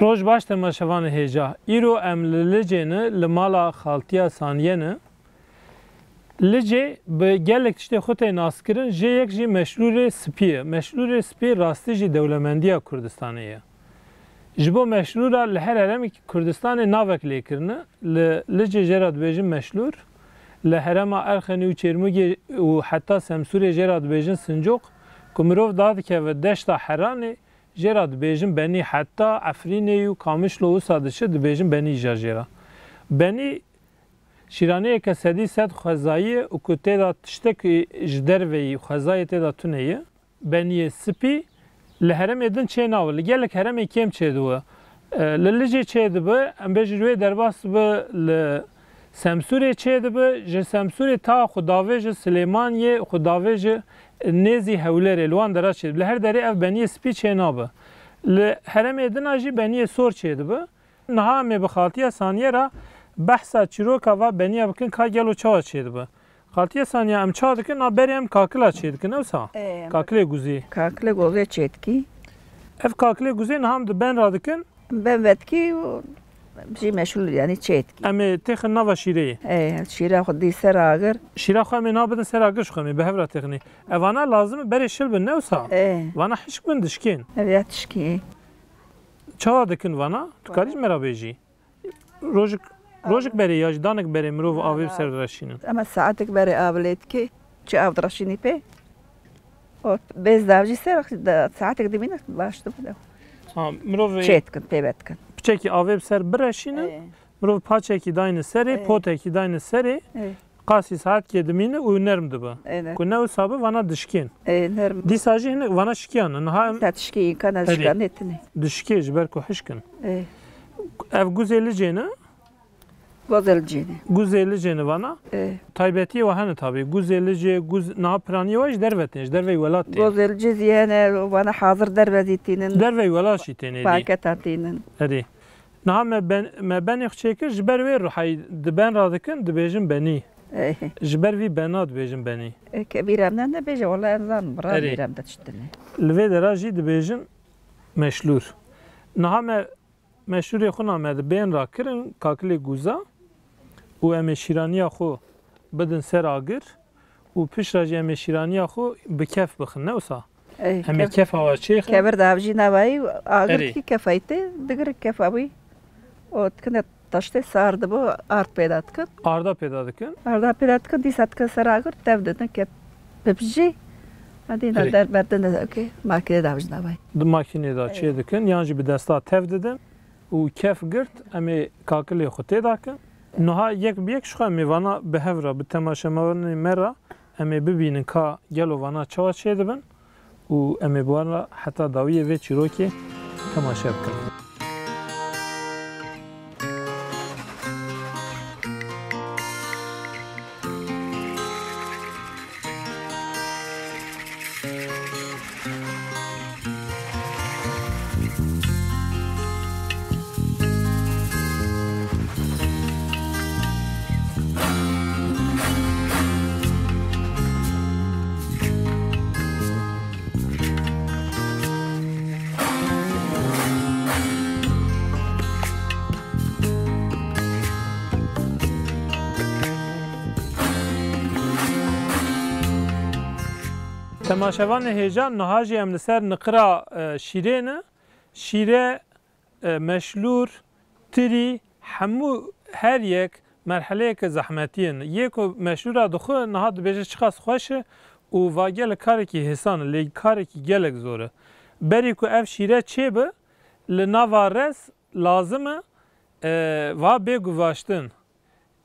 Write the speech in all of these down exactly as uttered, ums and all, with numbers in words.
Roj baş temaşevanê hêja. Îro em li Licê ne, li mala xaltiya Saniye ne. Licê bi gelek tiştê xwe tê naskirin, jê yek jî meşrûrê spî ye. Meşrûrê spî rastî jî dewlemendiya Kurdistanê ye. Ji bo meşrûra li her heremekî Kurdistanê navek lê kirine. Li Licê jê re dibêjin meşlûr, li herêma Erxenî û Çêrmûgê û heta Semsûrê jê re dibêjin sincoq, ku mirov dadikeve deşta Heranê, jê re dibêjin benî, heta Efrînê û Qamişlo wisa diçe dibêjin benî jî jê re. Benî şîraniyeke sedî sed xwezayî ye û ku tê de tiştekî ji derveyî xwezayê tê de tune ye. Beniyê spî li herêmê din çê nabe. Li gelek herêmê kêm çê dibe. E, li Licê çê dibe, em bêjin ji wê derbas dibe, li Semsûrê çê dibe, ji Semsûrê ta xwe davêje Silêmaniyê, xwe davêje nêzî Hewlêrê, li wan dera çê dibe. Li her derê ev beniyê spî çê nabe. Li herêmê din a jî beniyê sor çê dibe. Niha em ê bi xaltiya Saniye re behsa çîroka va beniya bikin ka gelo çawa çêdibe. Xaltiya Saniye, em çawa dikin? Na berê em kakila çêdikin, ewsa? Ê, em Kakilê guzê. Kakilê guzê çêdikî. Ev kakilê guzê niha em di ben re dikin? Ben vedikî û jî meşûl, yanî çêdikî. Em ê têxin nava şîreyê. Ê, şîra xwe dî ser agir. Şîra xwe em ê nabidin ser agir, ji xwe em ê bi hev re têxinê. Evana lazim e berê şil bin, ne wisa? Ê. Vana hişk bin dişkên. Ev ya tişkî. Çawa dikin vana? Tu karî ji me re bêjî? Rojik, rojik berê ya jî danek berê mirov avê bi ser direşînin? Ema saetek berê av lê dikê. Çi av direşînî pê? O bez dav jî ser, da-, saetek dimîne baş dibe. Ha, mirov ê Çê dikin, pê ve dikin. Piçekî avê bi ser bireşînin, Ê. mirov paçekî dayne serê, Ê. potekî dayne serê. Ê. Qasî saetkê dimîne û nerm dibe. Ê, ne. Ku ne wisa be, vana dişkên. Ê, nerm. Dîsa jî hinek vana şikiyan in. Niha em Dîsa tişkê îmkan ez Erê. şikiyan nêtine. Dişkê ji ber ku hişk in. Ê. Ev guzê Licê ne? Guzê Licê ne. Guzê Licê ne vana. Ê. Taybetiyê we hene tabî. Guzê Licê, guz, niha piraniyê we ji derve tên, ji derveyî welat tên. Guzê Licê zî hene, vana hazir derve zî tînin. Derveyî welat jî tên êdî. Paketan tînin. Erê. Niha me ben, me benê xwe çêkir, ji ber wê ruhayî di ben re dikin, dibêjin benî. Eh. Ji ber vî bena dibêjin benî. Eh, ke bîra min nebêje, wela ez zanim, bira Erê. bîra min de tişt tune. Li vê dera jî dibêjin meşlûr. Niha me meşlûrê xwe na me di bên re kirin, kakilê guza û em ê şîraniya xwe bidin ser agir. Û piştre jî em ê şîraniya xwe bi kef bixin, ne wisa? Ey, Em ê kef- kefa we çêxin. Kevir davijî navayî, agir Erê. dikî kefayî tê, digir kefa wî. O dikine taştê sar dibo, ard pêda dikin. Arda pêda dikin. Arda pêda dikin, dîsa dikin ser agir, tev didin ke bibijî. Hadi na Erê. der berdin de, okey, makine davijî navayî. Di makînê de Erê. çê dikin, yan jî bi desta tev didin. û kef girt, em ê kakilê xwe tê dakin. Niha yek bi yek ji xwe em ê vana bi hev re, bi temaşevanê me re em ê bibînin ka gelo vana çawa çêdibin û em ê bi wan re heta dawiyê vê çîrokê temaşe bikin. Temaşevanê hêja, niha jî em li ser niqira, e, şîrê ne. Şîre, e, meşlûr, tirî, hemû her yek merheleyeke zehmetiyê ne. Yê ku meşlûra dixwe niha dibêje çiqas xweş e û va gelek karekî hêsan e, lê karekî gelek zor e. Berî ku ev şîre çêbe, li nava rez lazim e, e, va bê guvaştin.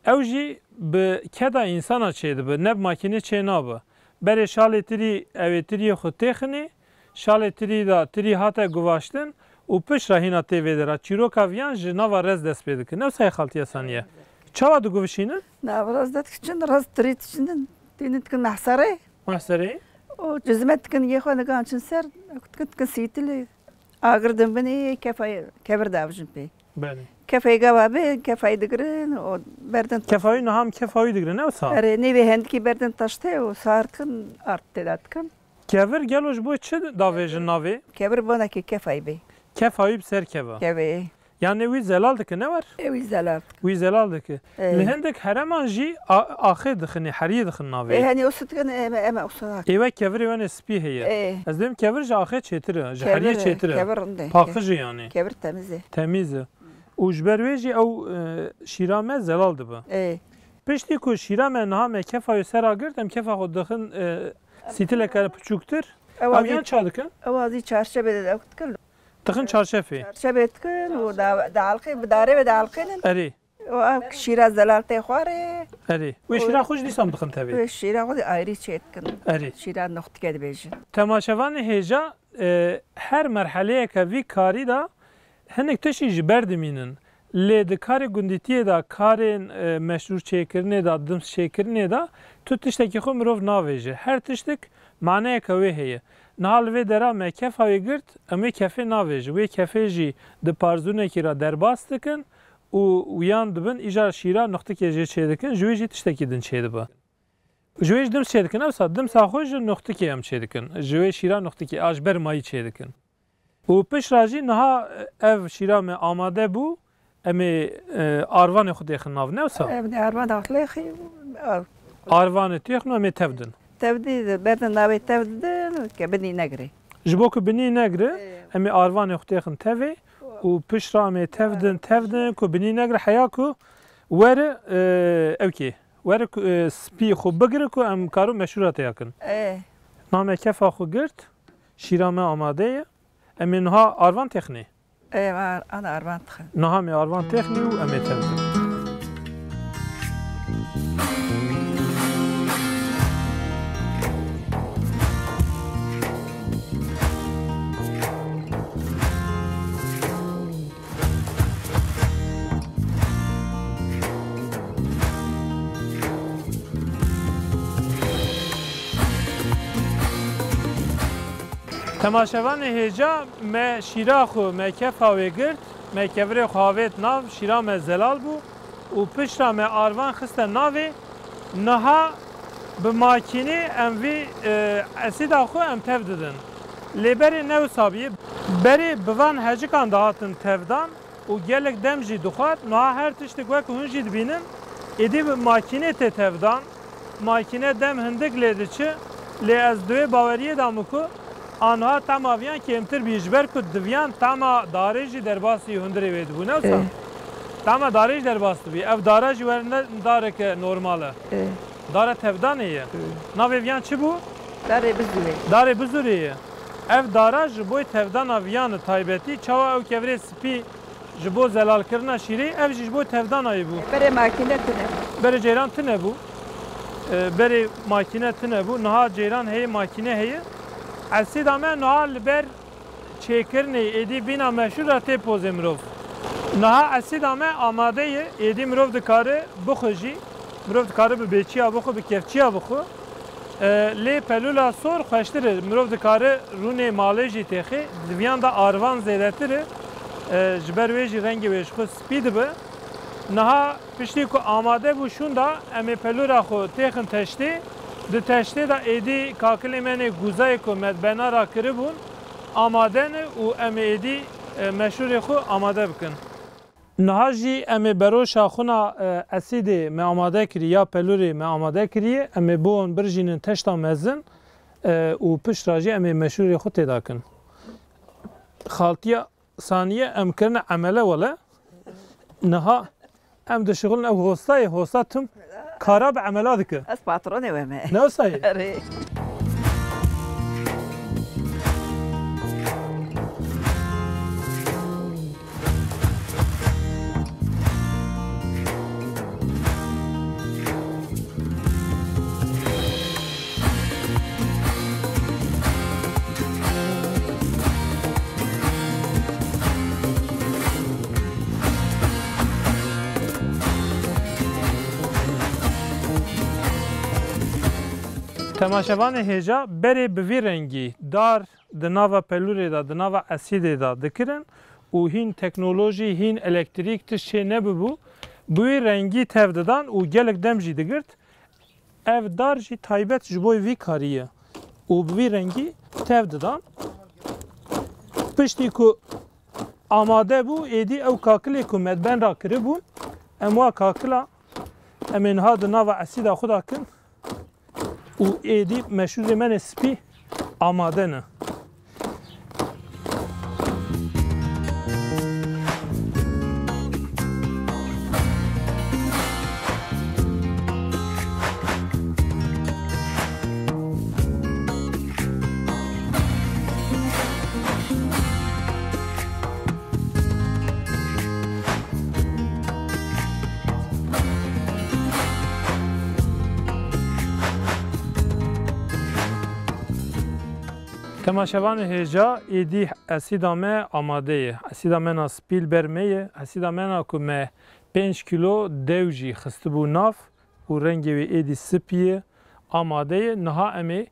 Ew jî bi keda însana çêdibe, ne bi makînê çê nabe. Berê şalê tirî, ew ê tiriyê xwe têxinê, şalê tirî de tirî hate guvaştin û piştre hîna tê vê dera. Çîroka viyan ji nava rez dest pê dikin. Ew sayê xaltiya saniye. Çawa diguvişînin? Nava rez de dikiçin, rez tirî diçinin, tînin dikin mehserê. Mehserê? Û cizme dikin, yê xwe nigan çin ser, dikin, dikin sîtilê. Agir din binê, kefayê, kevir davijin pê. Belê. Kefayê gava bê, kefayê digirin, o berdin. Kefayê niha em kefayê digirin, ne wisa? Erê, nêvê hendikî berdin taştê û sar dikin, ard têda dikin. Kevir gelo ji bo çi davêjin navê? Kevir bonekê kefayê bê. Kefa wî bi ser keva. Kevê. Yanê wî zelal dike, ne wer? Ê, wî zelal dike. Wî zelal dike. Ê. Li hindik hereman jî a-, axê dixinê, heriyê dixin navê. Ê, henî usu dikin, ê, me, em usu nakin. Ê, wek kevirê wenê spî heye. Ê. Ez dêm kevir ji axê çêtir e, ji heriyê çêtir e. Kevir rind e. Paqij e yanê. Kevir temiz e. Temiz e. Û ji ber wê jî ew, e, şîra me zelal dibe. Ê. Piştî ku şîra me niha me kefa wê sera girt, em kefa xwe dixin, e, sîtileke piçûktir. Ew Ev azî yan ça dikin? Ew azî çarşebê de ew dikin. Dixin çarşefê. Çarşebê dikin û da, da elqê, bi darê ve da elqênin. Erê. Û ev şîra zelal tê xwarê. Erê. Wê Û şîra xwe ji dîsan dixin tevê. Wê şîra xwe ayrî çê dikin. Erê. Şîra noxtike dibêjin. Temaşevanê hêja, e, her merheleyeke vî karî de hinek tiştî ji ber dimînin. Lê di karê gundîtiyê de, karên, e, meşrûr çêkirinê de, dims çêkirinê de tu tiştekî xwe mirov navêje. Her tiştik maneyeke wê heye. Niha li vê dera me kefa wê girt, em wê kefê navêjin. Wê kefê jî di parzûnekî re derbas dikin û wiyan dibin, îcar şîra nuxtikê jê çêdikin, ji wê jî tiştekî din çêdibe. Ji wê jî dims çêdikin, ewsa dimsa xwe ji nuxtikê em çêdikin. Ji wê şîra nuxtikê a ji ber mayî çêdikin. Û pişt re jî niha ev şîra me amade bû, em ê, e, arvanê xwe têxin nav, ne wisa? Em ê arvan axlê xî, ar- Arvanê têxin û em ê tev din. Tev dî, berdin navê tev didin, ke binî negirê. Ji bo ku binî negire, Ê. em ê arvanê xwe têxin tevê û pişt re em ê tev din, tev din ku binî negire, heya ku were, e, ew kê, were ku, e, spî xwe bigire ku em karin meşrûra tê yakin. Ê. Niha me kefa xwe girt, şîra me amade ye. Em ê niha arvan têxinê. Ê, ar-, ana arvan tixin. Niha em ê arvan têxinê û em ê tev din. Temaşevanê hêja, me şîra xwe, me kefa wê girt, me kevirê xwe avêt nav, şîra me zelal bû û pişt re me arvan xiste navê. Niha bi makînê em vî, e, esîda xwe em tev didin. Lê berê ne wisa bûye. Berê bi van hecikan dihatin tevdan û gelek dem jî dixwar. Niha her tiştik wek hûn jî dibînin, êdî bi makînê tê tevdan. Makîne dem hindik lê diçi, lê ez di wê baweriyê de me ku a niha tema viyan kêmtir bî, ji ber ku di viyan tema darê jî derbasî hundirê wê dibû, ne wisa? Ê. Tema darê jî derbas dibî. Ev dara jî were ne dareke normal e. Ê. Dara tevdanê ye. Ê. Navê viyan çi bû? Darê bizûrê. Darê bizûrê ye. Ev dara ji bo tevdana viyan e taybetî. Çawa ew kevirê spî Ji bo zelalkirina şîrê, ev jî ji bo tevdana yê bû. Berê makîne tune bû. Berê ceyran tune bû. E, berê makîne tune bû. Niha ceyran heye, makîne heye. Esîda me niha li ber çêkirinê êdî bîna meşhûr re tê pozê mirov. Niha esîda me amade ye. Êdî mirov dikare bixwe jî. Mirov dikare bi bêçiya bixwe, bi kevçiya bixwe. E, lê pelûla sor xweştir e. Mirov dikare rûnê malê jî têxê. Di viyan de arvan zêdetir e. E, ji ber wê jî rengê wê ji xwe spî dibe. Niha piştî ku amade bû şûnda, em ê pelûra xwe têxin teştê. Di teştê de êdî kakilê me nê gûzayê ku me di bena re kiribûn, amade ne û em ê êdî, e, meşûrê xwe amade bikin. Niha jî em ê beroşa xwina, e, esîdê me amade kirî ya pelûrê me amade kiriye, em ê biwan birjînin teşta mezin, e, û pişt re jî em ê meşûrê xwe tê de kin. Xaltiya saniye em kirine emele wele. Niha em dişixulin ew hosta ye, hosta tim kara bi emela dike. Ez patronê we me. Ne wisa ye? Erê. Temaşevanê hêja, berê bi vî rengî dar di nava pelûrê de, di nava esîdê de dikirin û hîn teknolojî, hîn elektrîk tişt çê nebibû, bi wî rengî tev didan û gelek dem jî digirt. Ev dar jî taybet ji bo vî karî ye û bi vî rengî tev didan. Piştî ku Amade bû, êdî ew kakilê ku me di ben ra kiribûn, em wa kakila, em ê niha di nava esîda xwe de kin û êdî meşrûrê me nê spî amade ne. Temaşevanê hêja, êdî esîda me amade ye. Esîda me na spî li ber me ye. Esîda me na ku me pênc kîlo dew jî xistibû nav û rengê wê êdî spî ye, amade ye. Niha em ê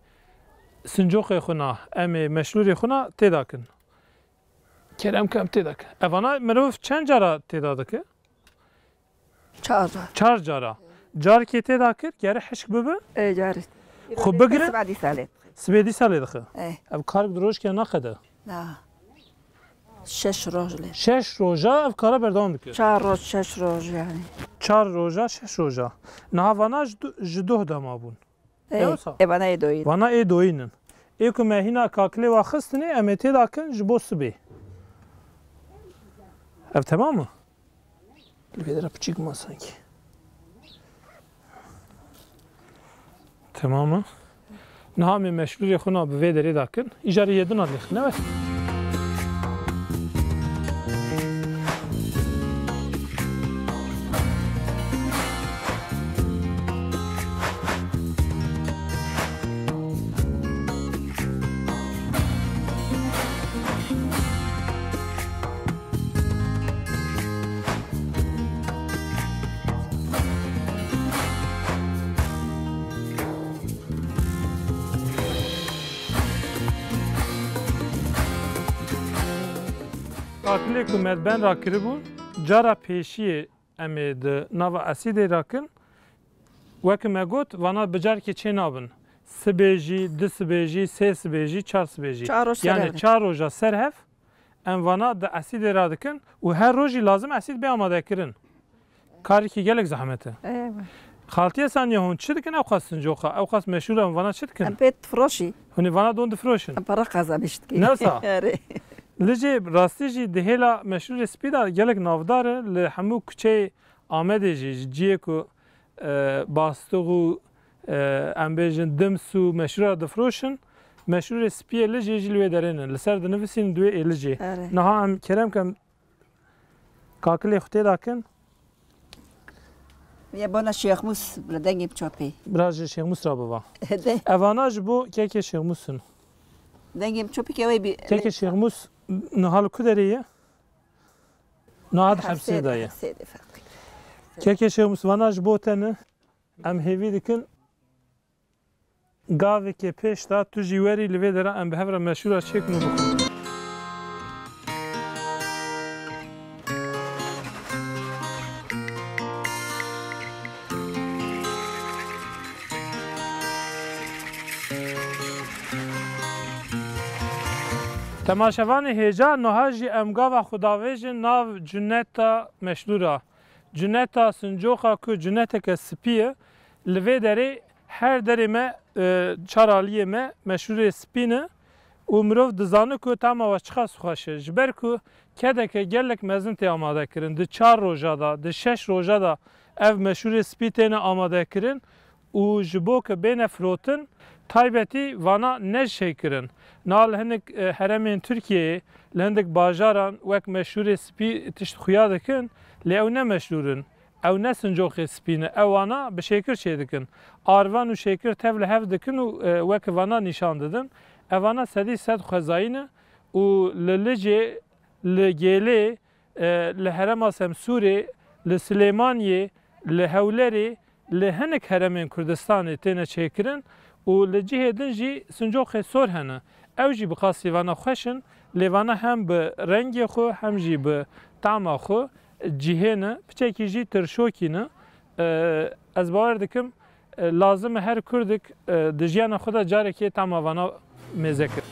sincoqê xwe na, em ê meşrûrê xwe na tê de kin. Kerem ke em tê de kin. Evana mirov çend cara tê de dike? Çar car. Çar cara. Carkê tê de kir, gere hişk bibe? Ê, carê. Xwe bigirin? Sibê dîsa lê dixe. Sibê dîsa lê dixe. Ê. Ev karik di rojke naqede? Na. Şeş roj lê. Şeş roja ev kara berdewam dike? Çar roj, şeş roj yani. Çar roja, şeş roja. Niha vana ji du-, ji doh dema bûn. Ê, Ew sa? Ê, vana ê doyîn. Vana ê doyîn in. Ê ku me hîna kakilê wa xistinê, em ê tê de kin ji bo sibê. Ev temam e? Li vê dera piçîk ma sankî. Temam e. Niha em ê meşrûrê xwe na bi vê derê de kin. Îcarê yê din a lêxine west. Kakilê ku me di ben ra kiribû, cara pêşiyê em ê di nava esîdê ra kin. Weke me got, vana bi carkê çê nabin. Sibê jî, du sibê jî, sê sibê jî, çar sibê jî. Çar roj ser Yani hev. Çar roja ser hev. Em vana di esîdê radikin û her rojî lazim esîd bê amadekirin. Karekî gelek zehmet e. Eywa. Xaltiyê Saniye hûn çi dikin ew qas sincoqa, ew qas meşhûr e, em vana çi dikin? Em pê difiroşî. Hûn ê vana don difiroşin. Em para qazanîş dikin. Ne wisa? Erê. Licê rastî jî di hêla meşhûrê spî de gelek navdar e, li hemû kuçeyê Amedê jî, ji ciyê ku, e, bastix û, e, em bêjin dims û meşrûra difiroşin, meşrûrê spiyê Licê jî li wê derê ne. Li ser dinivîsîn di wê ê Licê. Erê. Niha em kerem kem kakilê xwe tê de kin. Ye bona Şêxmûs, bila dengê min çopê. Bira ji Şêxmûs ra biva. De. Evana ji bo kekê Şêxmûs in. Dengê min çopê ke wê bî. Kekê Şêxmûs niha li ku derê ye? Niha di hepsê de ye. Hepsê de, feqî. Kekê Şêxmûs, vana ji bo te ne. Em hêvî dikin gavekê pêş de tu jî werî li vê dera em bi hev re meşûra çêkin û bixwin. Temaşevanê hêja, niha jî em gava xwe davêjin nav cuneta meşlûra. Cuneta sincoqa ku cuneteke spî ye, li vê derê her derê me, e, çar aliyê me meşlûrê spî ne. Û mirov dizane ku tama we çiqas xweş e. Ji ber ku kedeke gelek mezin tê amadekirin. Di çar roja de, di şeş roja de ev meşhûrê spî têne amadekirin û ji bo ku bêne firotin, taybetî vana ne jêkirin. Niha li hinek, e, heremên Tirkiyeyê, li hindik bajaran wek meşhûrê spî tişt xuya dikin, lê ew ne meşhûr in. Ew ne sincoxê spî ne, ew wana bi şêkir çêdikin. Arvan û şêkir tev li hev dikin û, e, weke vana nîşan didin. Ev vana sedî sed xwezayî ne û li Licê, li Gêlê, e, li herêma Semsûrê, li Silêmaniyê, li Hewlerê, li hinek herêmên Kurdistanê têne çêkirin û li cihê din jî sincoxê sor hene. Ew jî bi qasî vana xweş in, lê vana hem bi rengê xwe hem jî bi tama xwe cihê ne, piçekî jî tirşokî ne. E, ez bawer dikim, e, lazim e her Kurdik, e, di jiyana xwe de carekê tama vana mêze kir.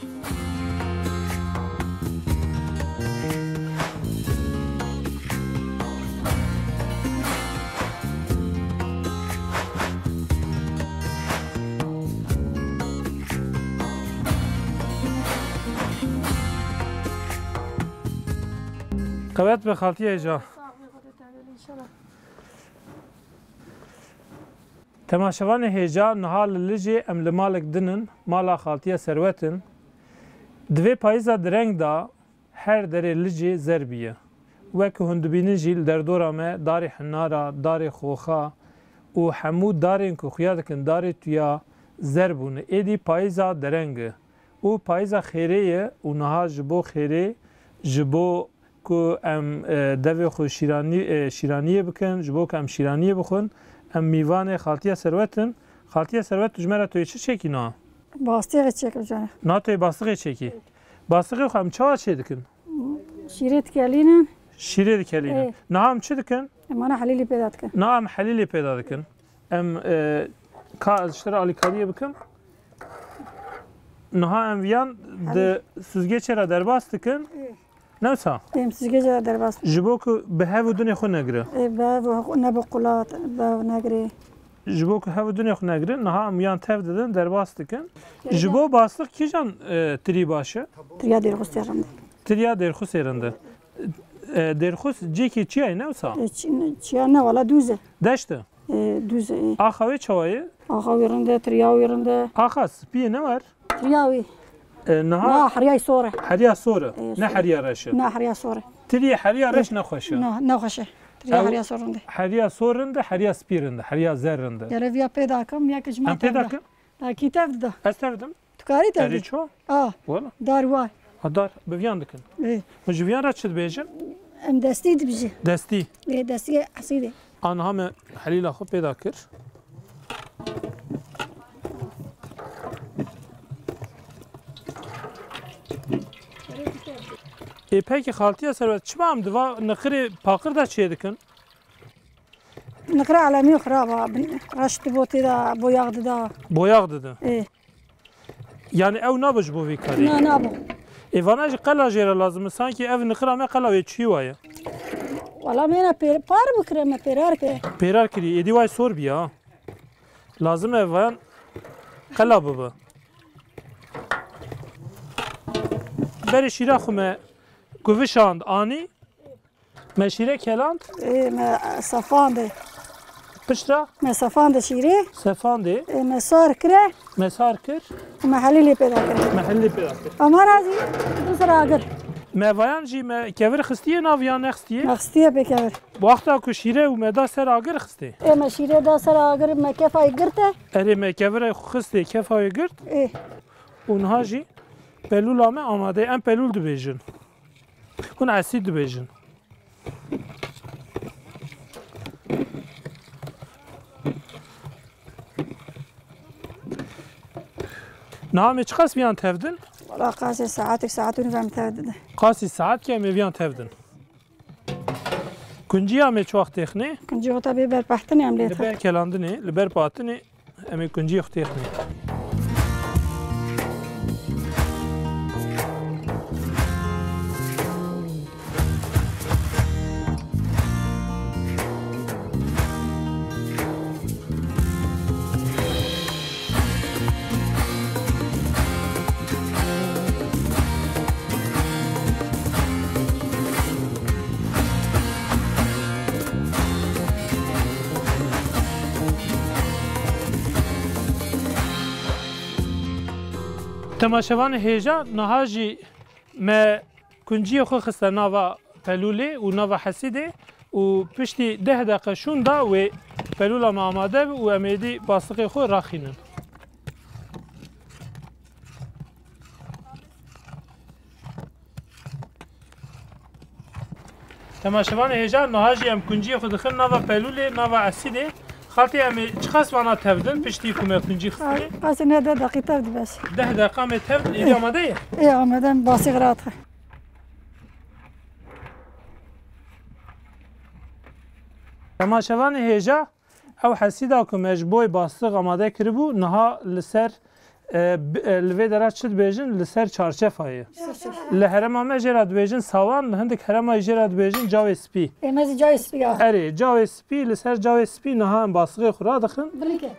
Qewet be xaltiyê hêja. Temaşevanê hêja, niha li Licê em li malek din in, mala xaltiya Serwet in. Di vê payîza direng de her derê Licê zer bûye. Wek ku hûn dibînin jî li derdora me darê hinara, darê xoxa û hemû darên ku xuya dikin darê tuya zer bûne. Êdî payîza dereng e. Û payîza xêrê ye û niha ji bo xêrê, ji bo ku em, e, devê xwe şîranî-, e, şîraniyê bikin, ji bo ku em şîraniyê bixwin, em mîvanê xaltiya Serwet in. Xaltiya Serwet, tu ji me re tu yê çi çêkî niha? Bastixê çêkim canê. Niha tu yê bastixê çêkî. Bastixê xwe em çawa çê dikin? Şîrê dikelînin. Şîrê dikelînin. Ê. Niha em çi dikin? Em ana helîlî pêda dikin. Niha em helîlê pêda dikin. Em, e, ka ez ji te re alîkariyê bikim. Niha em viyan di süzgecê re derbas dikin. Ê. Ne wisa? Em süzgecê re derbas. Ji bo ku bi hev û dinê xwe negire. Ê, bi hev û xwe nebe qulat, bi hev negire. Ji bo ku hev û dinê xwe negire, niha em yan tev didin, derbas dikin. Ji bo bastix kîjan, e, tirî baş e? Tiriya Dêrxusê rind e. Tiriya Dêrxusê rind e. E, Dêrxus cihekî çiya ye, ne wisa? E, çi-, çiya ne, wala dûz e. Deşt e? E, dûz e, e. Axa wê çawa ye? Axa wî rind e, tiriya wî rind e. Axa spî ye, ne wer? Tiriya wî. E, niha Na, heriya sor e. Heriya sor e, E, ne sor. Heriya reş e. Na, heriya sor e. Tiriyê heriya reş E, nexweş e. Na, nexweş e. Tiriya Ew heriya sor rind e. Heriya sor rind e, heriya spî rind e, heriya zer rind e. Gere viya pêda kim, ya ki ji me Em pêda kim? Ha, kî tev dida? Ez tev dim. Tu karî tev Erê dî? Ço? A. Wala. Dar war. Ha, dar. Bi viyan dikin. Ê. Hûn ji viyan re çi dibêjin? Em destî dibêjin. Destî. Ê, destî esîdê. Aniha me helîla xwe pêda kir. Ê, pekî xaltiya Serwet, çima em di va niqirê paqir de çê dikin? Niqira elemî xirab a, bin-, reş dibo tê de boyax dida. Boyax dide? Ê. Yani ew nabe ji bo vê karî? Na, nabo. Ê, vana jî qela jê re lazim e, sankî ev niqira me qela wê çî waye. Wala me ne pê-, par bikire, me pêrar kire. Pêrar kirî, êdî way sor bî ya. Lazim e van qela bibe. Berê şîra xwe me guvişand anî. Me şîre keland? Ê, me sefandê. Piştre? Me sefandê şîrê. Sefandê? Ê, me sar kire. Me sar kir. Me helîlê pêda kir. Me helîlê pêda kir. Ama razî, du sir agir. Me vayan jî me kevir xistiye nav yan nexstiye? Me xistiye pê kevir. Wexta ku şîre û me da ser agir xistê? Ê, me şîre da ser agir, me kefayê girte. Erê, me kevire xistê, kefayê girt. Ê. Û niha jî pelûla me amade. Em pelûl dibêjin. Hûn esîd dibêjin. Niha em ê çiqas viyan tevdin? Wala qasî saetek, saet û nîv em tevdin. Qasî saet ke em ê viyan tevdin. Kunciya me çi wext têxinê? Kunciya xwe te bê ber pehtinê em lê Li ber kelandinê, li ber patinê. Em ê kunciyê xwe têxinê. Temaşevanê hêja, niha jî me kunciyê xwe xiste nava pelûlê û nava hesîdê û piştî deh deqe şûn da wê pelûla me amade be û em êdî bastixê xwe raxînin. Temaşevanê hêja, niha jî em kunciyê xwe dixin nava pelûlê, nava esîdê. Xaltê, em ê çiqas vana tevdin, piştî ku me kuncî xistine? Qasî ne deh deqî tev dibes. Deh deqa me tevdin, êdî amade ye? Ê, amade, em basî xira dixe. Temaşevanê hêja, ew hesîda ku me ji bo bastix amade kiribû, niha li ser, e, bi-, e, li vê dera çi dibêjin? Li ser çarçefa ye. Li herêma me jê re dibêjin sawan, li hindik herêma jê re dibêjin cawê spî. Ê, me zî cawê spî ya. Erê, cawê spî, li ser cawê spî niha em bastixê xwe radixin. Bilike.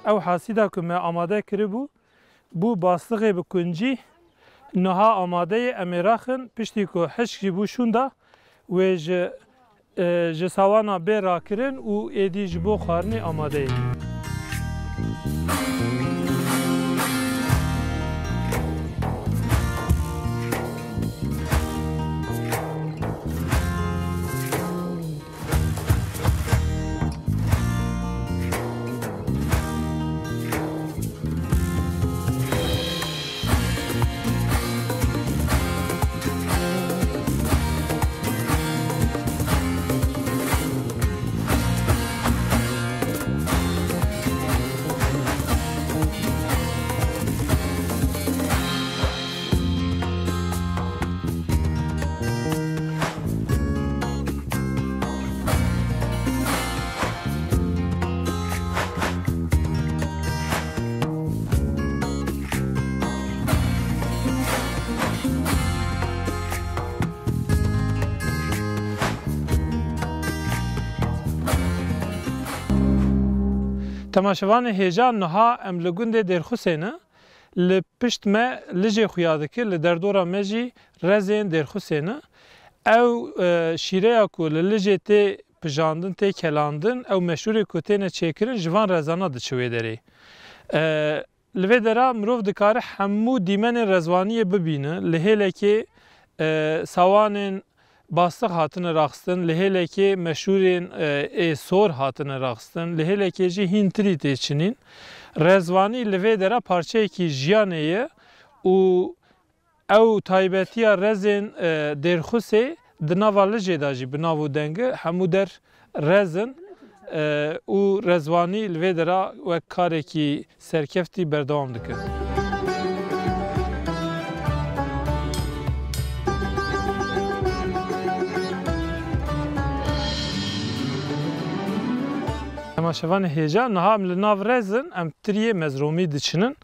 ew hasîda ku me amade kiribû, bû bastixê bi kuncî, niha amade ye, em ê raxin, piştî ku hişk jî bû şûnda, wê ji, e, ji sawana bê rakirin û êdî ji bo xwarinê amade ye. Temaşevanê hêja, niha em li gundê Dêrxusê ne. Li pişt me lijê xuya dike, li derdora me jî rezên Dêrxusê ne. Ew, e, şîreya ku li lijê tê pijandin, tê kelandin, ew meşûrê ku têne çêkirin, ji van rezana diçe wê derê. E, Li vê dera mirov dikare hemû dîmenên rezvaniyê bibîne. Li hêlekê, e, sawanên bastix hatine raxistin, li hêlekê meşûrên, e, ê sor hatine raxistin, li hêlekê jî hîn tirî tê çinîn. Rezvanî li vê dera parçeyekî jiyanê ye û ew taybetiya rezên, e, Dêrxusê di nava lijê de jî bi nav û deng e. Hemû der rez in, e, û rezvanî li vê dera wek karekî serkeftî berdewam dike. Temaşevanê hêja, niha em li nav rez in, em tiriyê mezromî diçinin.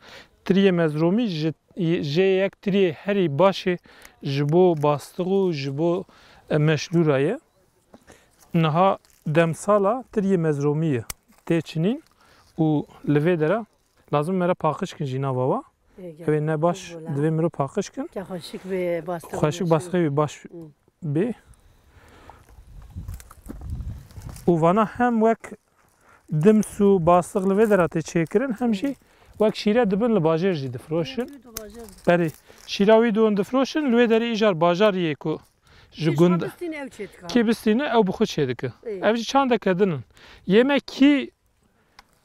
Tiriyê mezromî ji, jê yek tiriyê herî baş e ji bo bastix û ji bo, e, meşlûra ye. Niha demsala tiriyê mezromî ye tê çinîn û li vê dera lazim mere paqij kin jî nava wa. Ê, gel. Ew ê ne baş, divê miro paqij kin. Ke xweşik bê, bastix xweşik bê, bastixê wî baş bê. Û vana hem wek dims û bastix li vê dera tê çêkirin, hem jî wek şîre dibin li bajêr jî difiroşin. Berê, şîra wî dibin difiroşin, li wê derê îcar bajar yê ku ji gund kê bistîne ew bi xwe çêdike. Ê. Ev jî çandeke din in. Yê me kî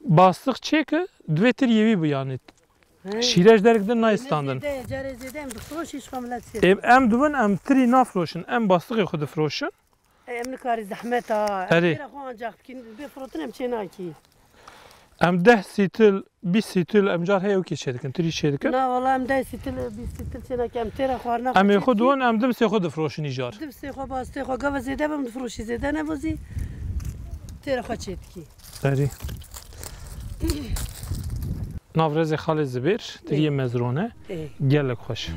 bastix çêke, divê tiriyê wî biyanît. He. Şîre ji derek din nayê standin. Zêde, carê zêde em difiroşî ji xwe milet sê. Em, em dibin, em tirî nafiroşin, em bastixê xwe difiroşin. Em nikarî zehmet a. Erê. Em têra xwe ancaq bikîn, bê firotin em çê nakî. Em deh sîtil, bîst sîtil, em car heye wekî çêdikin, tirî çêdikin. Na, wala em deh sîtil, bîst sîtil çênakî, em têra xwarina xwe çêdikî. Em ê xwe diwin, em dimsê xwe difiroşin îcar. Dimsê xwe, bastê xwe, gava zêde bim difiroşî, zêde nebozî. Têra xwe çêdikî. Erê. Nav rêzê xalê Zibêr, tiriyê mezrone. Ê. Gelek xweş.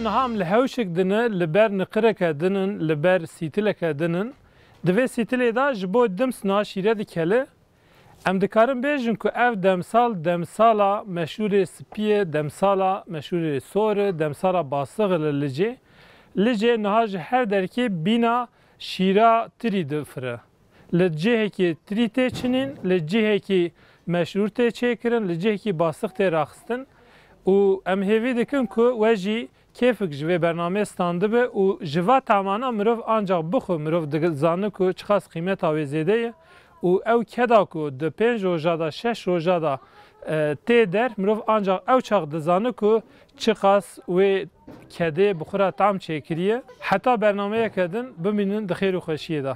Niha em li hewşek dine, li ber niqireke dinin, li ber sîtileke dinin. Di vê sîtilê de ji bo dims niha şîre dikele. Em dikarin bêjin ku ev demsal, demsala meşûrê spî ye, demsala meşûrê sor e, demsala bastix e li Licê. Licê niha ji her derkê bîna şîra tirî difire. Li cihekî tirî tê çinîn, li cihekî meşrûr tê çêkirin, li cihekî bastix tê raxistin. Û em hêvî dikin ku we jî kêfik ji vê bernameyê standibe û ji va tamana mirov ancaq bixwe mirov dizane ku çiqas qîmeta wê zêde ye û ew keda ku di pênc roja de, şeş roja de, e, tê der, mirov ancaq ew çax dizane ku çiqas wê kedê bi xwe re tam çêkiriye. Heta bernameyeke din bimînin di xêr û xweşiyê de.